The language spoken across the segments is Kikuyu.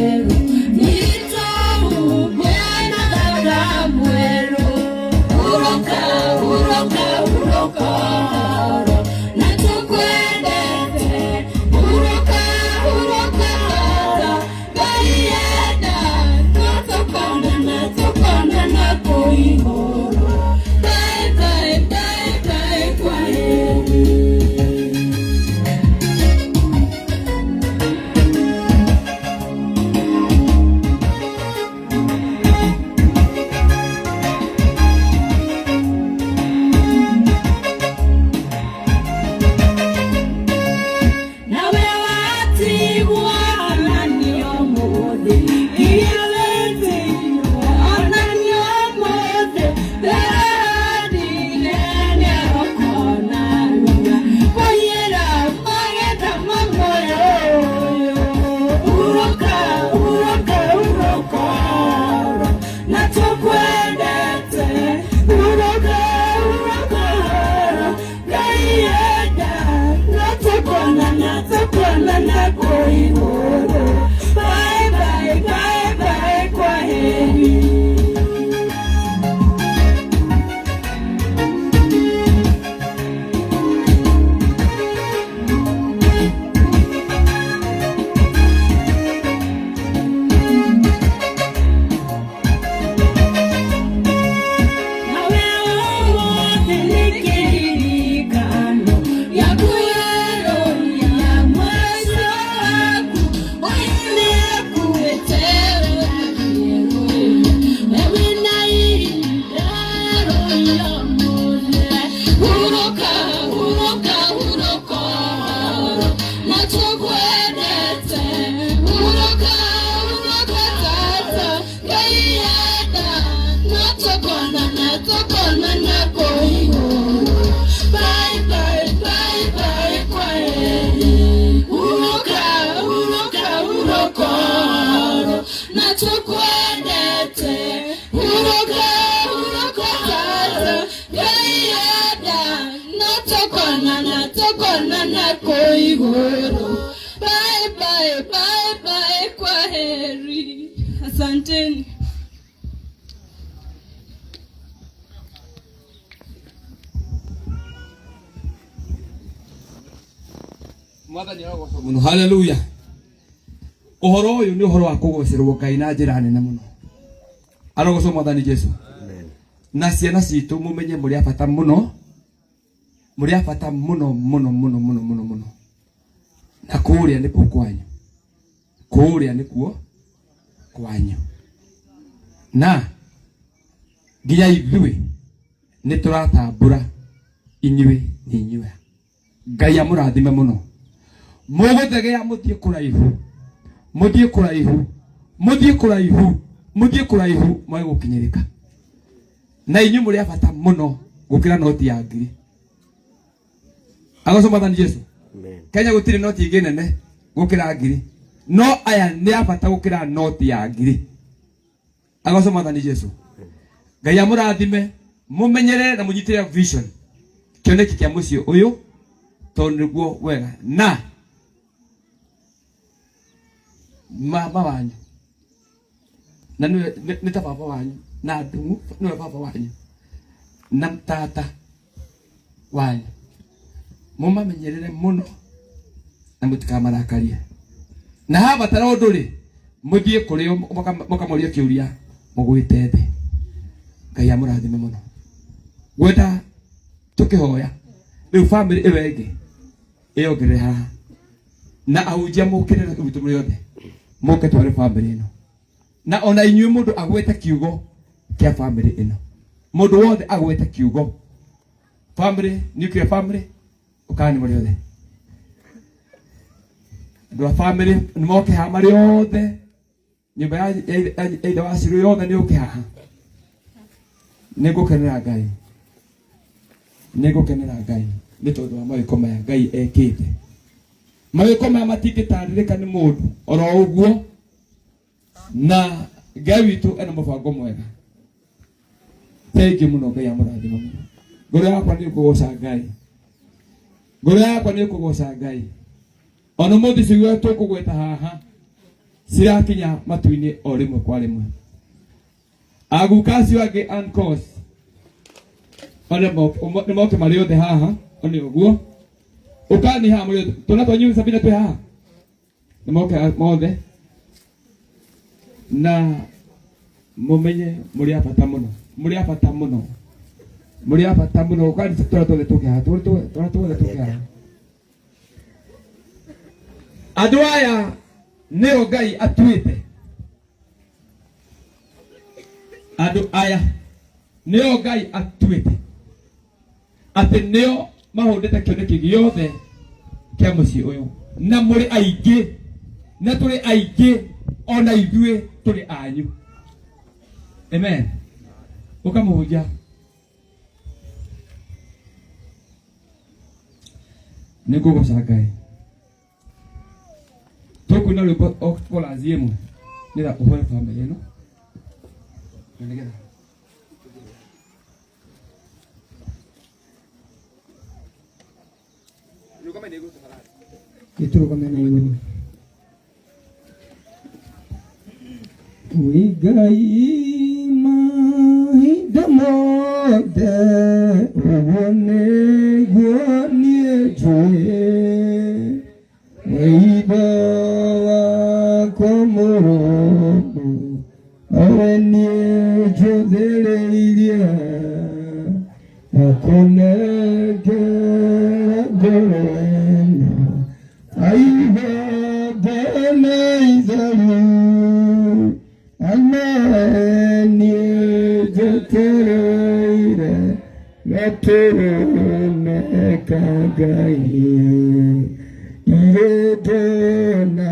mwerũ. Nĩtwahumbwo na thaka mwerũ. Hurũka, hurũka, hurũka horo, na tũkwendete. Hurũka, hurũka tata, Ngai enda, no tũkonana, tũkonana kũu igũrũ. Bye, bye, bye, bye, kwaheri. Nawe watigwo onanio ũmũthĩ, iria wĩtĩirwo onanio ũmũthĩ, ndĩrahandire nĩarokonanua, kũiyĩra magetha ma muoyo ũyũ. Hurũka, hurũka, hurũka horo, na tũkwendete. Hurũka, hurũka horo, Ngai enda, no tũkonana, tũkonana kũu igũrũ. Bye, bye, bye, bye, kwaheri. Nawe ũmũthĩ nĩ kĩririkano gĩa kwĩrũria mũico waku, ũyũ nĩakuĩte we wĩna ihinda rũiyo mũthĩ. Hurũka, hurũka, hurũka horo, na tũkwendete. Hurũka, hurũka tata, Ngai enda, no tũkonana, tũkonana kũu igũrũ. Bye, bye, bye, bye, kwaheri. Hurũka, hurũka, hurũka horo, na tũkwendete. Hurũka, hurũka tata, Ngai enda, no tũkonana, tũkonana kũu igũrũ. Bye, bye, bye, bye, kwaheri. Asanteni. Mwathani arogocwo muno. Haleluya. Ũhoro ũyũ nĩ ũhoro wa kũgocerwo Ngai na njĩra nene mũno. Arogocwo Mwathani Jesu. Na ciana citũ mũmenye mũrĩ a bata mũno, mũrĩ a bata mũno mũno mũno mũno mũno mũno. Na kũrĩa nĩkuo kwanyu, kũrĩa nĩkuo kwanyu. Na nginya ithuĩ nĩ tũratambũra inyuĩ nĩ inyuĩ. Ngai amũrathime mũno. Mũgũthegea mũthiĩ kũraihu, mũthiĩ kũraihu, mũthiĩ kũraihu, mũthiĩ kũraihu, mwage gũkinyĩrĩka. Na inyuĩ mũrĩ a bata mũno gũkĩra noti ya ngiri. Agocwo Mwathani Jesu. Kenya gũtirĩ noti ĩngĩ nene gũkĩra ngiri, no aya nĩ a bata gũkĩra noti ya ngiri. Agocwo Mwathani Jesu. Ngai amũrathime, mũmenyerere na mũnyitĩre vision, kĩoneki kĩa mũciĩ ũyũ, tondũ nĩguo wega. Na mama wanyu na nĩwe nĩ ta baba wanyu, na Ndung'u nĩwe baba wanyu, na tata wanyu, mũmamenyerere mũno na mũtikamarakarie. Na habatara ũndũ rĩ, mũthiĩ kũrĩ o mũkamoria kĩũria mũgwĩte thĩ. Ngai amũrathime mũno. Ngwenda tũkĩhoya rĩu famĩlĩ ĩyo ĩngĩ ĩyongerere haha, na ahunjia mũkĩre gwitũ mũrĩ othe mũke tware famĩlĩ ĩno, na ona inyuĩ mũndũ agwete kiugo kĩa famĩlĩ ĩno, mũndũ wothe agwete kiugo famĩlĩ, nuclear family. Ũkani mũrĩ othe andũ a famĩlĩ nĩ moke haha marĩ othe, nyũmba ya ithe wa Cirũ yothe nĩ ũke haha. Nĩ ngũkenera Ngai, nĩ ngũkenera Ngai nĩ tondũ wa mawĩko maya Ngai ekĩte. Mawĩko maya matingĩtarĩrĩka nĩ mũndũ oro ũguo, na Ngai witũ ena mũbango mwega. Thengiũ mũno, Ngai amũrathime mũno. Ngoro yakwa nĩ ũkũgoca Ngai, ngoro yakwa nĩ ũkũgoca Ngai. Ona mũthĩ ciugo tũkũgweta haha Cirakinya matu-inĩ o rĩmwe kwa rĩmwe. Aguka acio angĩ uncles nĩ moke marĩ othe haha, nĩ ũguo ũkani haha mũrĩ othe. Twana twanyu Sabina twĩ haha, nĩ moke mothe na mumenye mũrĩ a bata mũno, mũrĩ a bata mũno, mũrĩ a bata mũno. Ũkani twana tuothe tũke haha, twana tuothe tũke haha. Andũ aya nĩo Ngai atuĩte, andũ aya nĩo Ngai atuĩte atĩ nĩo mahũndĩte kĩoneki gĩothe kĩa mũciĩ ũyũ, na mũrĩ aingĩ na tũrĩ aingĩ, ona ithuĩ tũrĩ anyu. Amen. Ũkamũhunja nĩ ngũgoca Ngai. Tũkuina rwĩmbo o chorus ĩmwe nĩgetha ũhoe bamĩrĩ ĩno na nĩgetha Gĩtũrũgame na igũrũ. Wĩ Ngai mahinda mothe, ũguo nĩguo niĩ njũĩ. Wĩitho wakwa mũrũmu, nowe niĩ njũthĩrĩirie, akũnengera ngoro ĩno aigongona itheru, anoe niĩ njetereire gatũrũme ka Ngai, ndirĩ ndona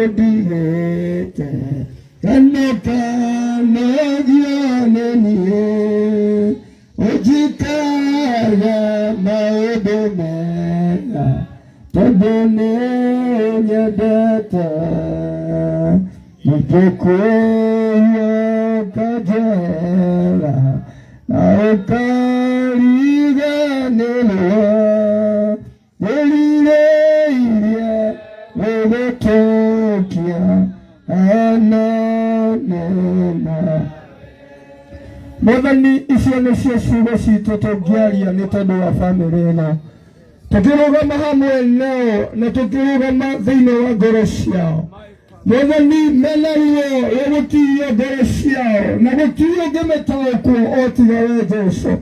ũndigĩte kana ũkanogio nĩ niĩ, ũnjĩkaga maũndũ mega tondũ nĩ nyendete, ningĩkwĩhia ũkanjohera na ũkariganĩrwo wĩrirĩirie gũgũtũkia ananena. Mwathani, icio nĩcio ciugo citũ tũngĩaria nĩ tondũ wa bamĩrĩ ĩno, tũkĩrũgama hamwe nao na tũkĩrũgama thĩinĩ wa ngoro ciao. Mwathani, mena ruo rwa gũtiria ngoro ciao na gũtirĩ ũngĩmĩtaũkwo o tiga we Jesu.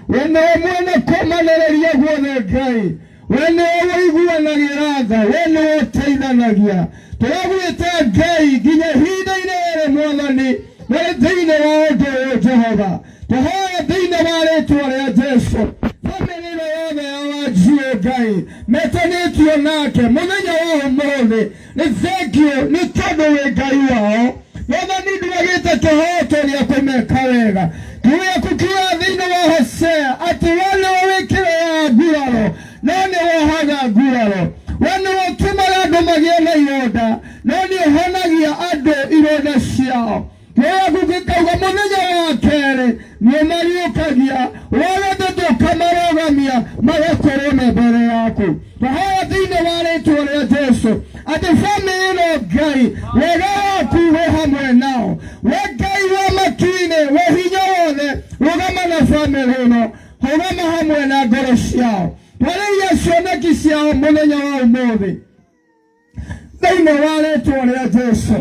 We nĩwe mwene kũmanĩrĩria guothe Ngai, we nĩwe ũiguanagĩra tha, we nĩwe ũteithanagia. Tũragwĩta Ngai nginya ihinda-inĩ rĩrĩ Mwathani, marĩ thĩinĩ wa ũndũ ũyũ Jehova. Tũhoya thĩinĩ wa rĩtwa rĩa Jesu, bamĩrĩ ĩno yothe ya Wanjiũ Ngai metanĩtio nake mũthenya wa ũmũthĩ, nĩ thengiũ nĩ tondũ wĩ Ngai wao. Mwathani, ndwagĩte kĩhoto gĩa kũmeka wega. Kiugo gĩaku kiugaga thĩinĩ wa Hosea atĩ we nĩwe wĩkĩraga nguraro no nĩ wohaga nguraro, we nĩwe ũtũmaga andũ magĩe na ironda no nĩ ũhonagia andũ ironda ciao. Kiugo gĩaku gĩkauga mũthenya wa kerĩ nĩ ũmariũkagia, wa gatatũ ũkamarũgamia magakorwo me mbere yaku. Tũhoya thĩinĩ wa rĩtwa rĩa Jesu atĩ bamĩrĩ ĩno Ngai wega waku wĩ hamwe nao. We Ngai wa matu-inĩ, we hinya wothe, rũgama na bamĩrĩ ĩno, rũgama hamwe na ngoro ciao, twarĩria cioneki ciao mũthenya wa ũmũthĩ thĩinĩ wa rĩtwa rĩa Jesu.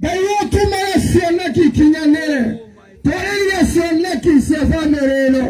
Ngai ũtũmaga cioneki ikinyanĩre, twarĩria cioneki cia bamĩrĩ ĩno,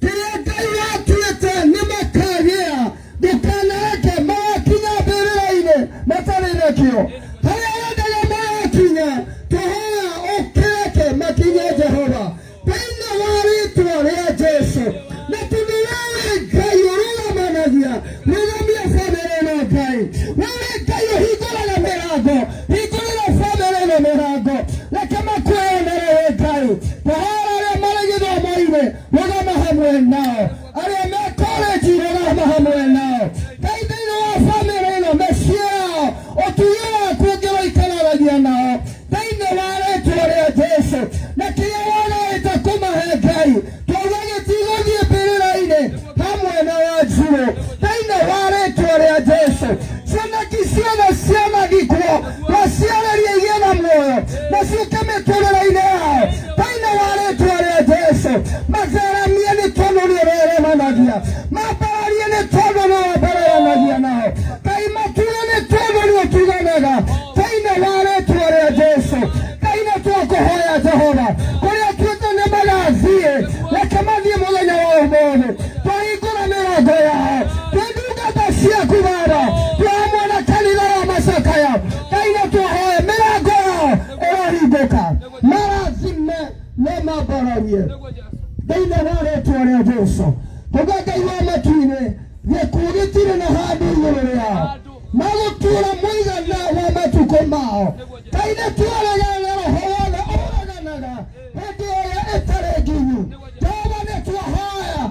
kĩrĩa Ngai watuĩte nĩ makagĩa, ndũkanareke magakinya mbĩrĩra-inĩ matarĩ nakĩo. Harĩa wendaga magakinya, tũhoya ũkĩreke makinye Jehova thĩinĩ wa rĩtwa rĩa Jesu. Na tondũ wewe Ngai ũrũgamanagia, rũgamia bamĩrĩ ĩno Ngai. Wewe Ngai ũhingũraga mĩrango, hingũrĩra bamĩrĩ ĩno mĩrango, reke makwĩonere we Ngai. Tũhoera arĩa marĩ gĩthomo-inĩ, rũgama hamwe nao, arĩa me college, rũgama hamwe nao Ngai. Thĩinĩ wa bamĩrĩ ĩno, mĩciĩ yao, ũtugi waku ũngĩroikaranagia nao thĩinĩ wa rĩtwa rĩa Jesu. Na kĩrĩa wagaĩte kũmahe Ngai, twauga gĩtigũthiĩ mbĩrĩra-inĩ hamwe na Wanjirũ thĩinĩ wa rĩtwa rĩa Jesu. Cioneki ciothe cianathikwo. mega thĩinĩ wa rĩtwa rĩa Jesu. Ngai nĩ twakũhoya Jehova, kũrĩa tuĩte nĩ magathiĩ, reke mathiĩ mũthenya wa ũmũthĩ. Twahingũra mĩrango yao, twĩ ndungata ciaku Baba, twĩ hamwe na kanitha wa macakaya. Ngai nĩ twahoya mĩrango yao ĩrohingũka, marathime na mambararie thĩinĩ wa rĩtwa rĩa Jesu. Tuga Ngai wa matu-inĩ, gĩkuũ gĩtirĩ na handũ igũrũ rĩao, magũtũũra mũigana wa matukũ mao. Ngai nĩ twaregana na roho wothe ũraganaga hĩndĩ ĩrĩa ĩtarĩ nginyu. Jehova nĩ twahoya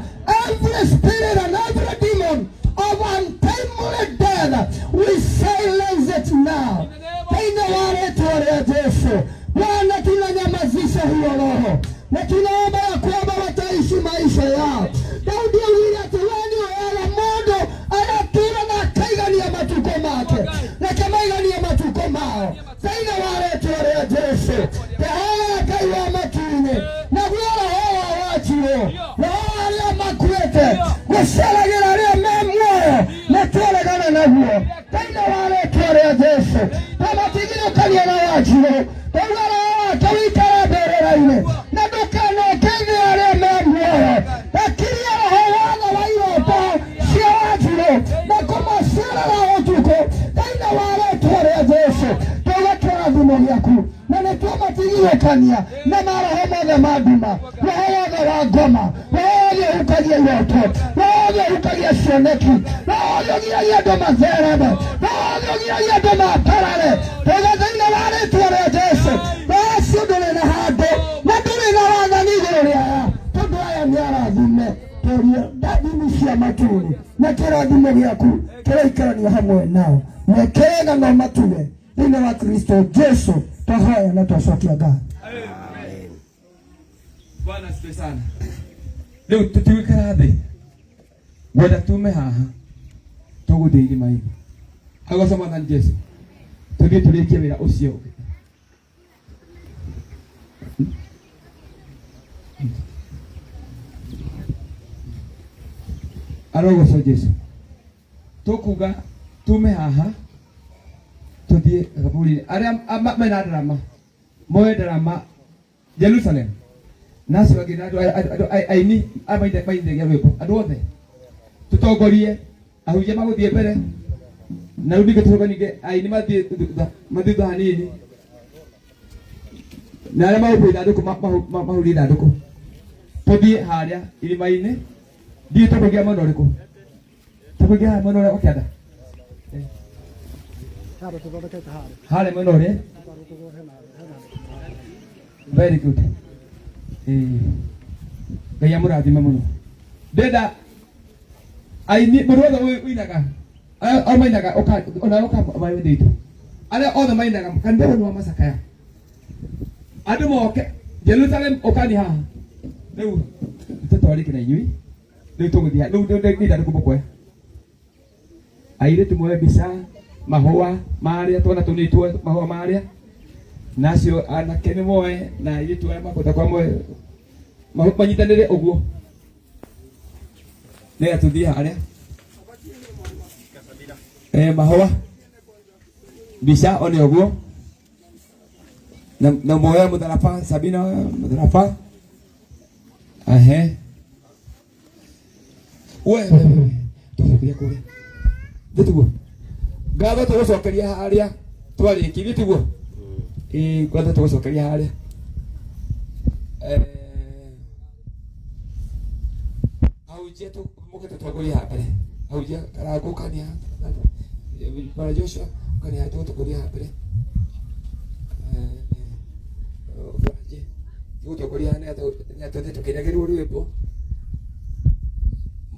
every spirit and every demon of untimely death, we silence it now thĩinĩ wa rĩtwa rĩa Jesu. Bwana, tunanyamazisha hiyo roho na tunaomba ya kwamba wataishi maisha yao. Daudi augire atĩ we nĩ ũheaga mũndũ agatũũra na akaigania matukũ make, reke maiganie matukũ mao thĩinĩ wa rĩtwa rĩa Jesu. Tũhoya Ngai wa matu-inĩ, naguo roho wa wanjirũ, roho wa arĩa makuĩte gũceragĩra arĩa me muoyo, nĩ twaregana naguo thĩinĩ wa rĩtwa rĩa Jesu. Twamatigithũkania na wanjirũ, twauga roho wake wĩikare mbĩrĩra-inĩ na ndũkanoke thĩ arĩa me muoyo. Gakiria roho wothe wa iroto cia wanjirũ na kũmacerera ũtukũ thĩinĩ wa rĩtwa rĩa Jesu. Twauga kĩrathimo gĩaku na nĩ twamatigithũkania na maroho mothe ma nduma, roho wothe wa ngoma, roho wothe ũhukagia iroto, roho wothe ũhukagia cioneki, roho wothe ũgiragia andũ mathereme, roho wothe ũgiragia andũ maparare. Twauga thĩinĩ wa rĩtwa rĩa Jesu, roho ũcio ndũrĩ na handũ na ndũrĩ na wathani igũrũ rĩa aya, tondũ aya nĩ arathime. Tũrie ndathimi cia matu-inĩ na kĩrathimo gĩaku kĩroikarania hamwe nao, mekega no matue thĩinĩ wa Kristo Jesu. Twahoya na twacokia ngatho. Bwana asifiwe sana. Rĩu tũtigũikara thĩ, ngwenda tume haha tũgũthiĩ irima-inĩ. Agoca Mwathani Jesu, tũthiĩ tũrĩkie wĩra ũcio ũngĩ. Arogocwo Jesu. Tũkuga tume haha tũthiĩ kaburi-inĩ. Arĩa mena ndarama moe ndarama Jerusalem, na acio angĩ na andũ aini a mainithagia rwĩmbo, andũ othe tũtongorie ahunjia magũthiĩ mbere, na rĩu ningĩ tũcoke ningĩ aini mathiĩ thutha, mathiĩ thutha hanini, na arĩa magũkua ithandũkũ mahurie ithandũkũ, tũthiĩ harĩa irima-inĩ. Ndiũĩ tũkũingĩra mwena ũrĩkũ, tũkũingĩra harĩa mwena ũrĩa ũkĩenda harĩa mwena ũrĩa. Very good. Ngai amũrathime mũno. Ndenda aini mũndũ wothe ũinaga, arĩa othe mainaga ũka ona ũka maĩ witũ, arĩa othe mainaga kanitha ũyũ nĩ wa macakaya, andũ moke Jerusalem, ũkani haha rĩu tũtwarĩke na inyuĩ. Rĩu tũgũthiĩ rĩu nĩ ithandũkũ mũkuoya, airĩtu moe mbica mahũa marĩa twana tũnini tuoe mahũa marĩa, na acio anake nĩ moe, na airĩtu arĩa makũhota kwa moe manyitanĩre ũguo nĩgetha tũthiĩ harĩa mahũa mbica one ũguo na moe mũtharaba. Sabina mũtharaba, ehe, we we we tũcokeria kũrĩa thĩ tiguo ngatho tũgũcokeria harĩa twarĩkirie tiguo. Ĩĩ, ngatho tũgũcokeria harĩa. Ahunjia mũke tũtongorie haha mbere. Ahunjia karango kania Bwana Joshua kania tũgũtongoria haha mbere. Tũgũtongoria haha nĩgetha tũthiĩ tũkĩinagĩrwo rwĩmbo,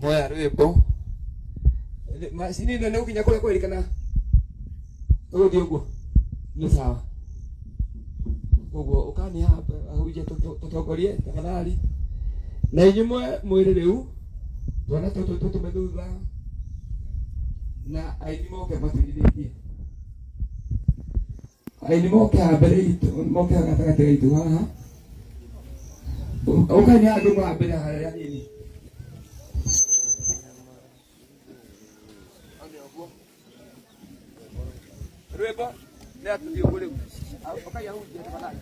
moya rwĩmbo macini ĩno nĩ gũkinya kũrĩa kwerĩkana ũgũthiĩ ũguo nĩ sawa. Koguo ũkani haha ahunjia tũtongorie tafadhali, na inyuĩ mwĩrĩ rĩu twana tũtũ tũtũme thutha na aini moke matũinithĩtie, aini moke haha mbere itũ, moke haha gatagatĩ gaitũ haha. Ũkani haha ndũma haha mbere harĩa hanini. Rwĩmbo nĩ atũthiĩ ũguo rĩu. Ũkai ahunjia tafadhali.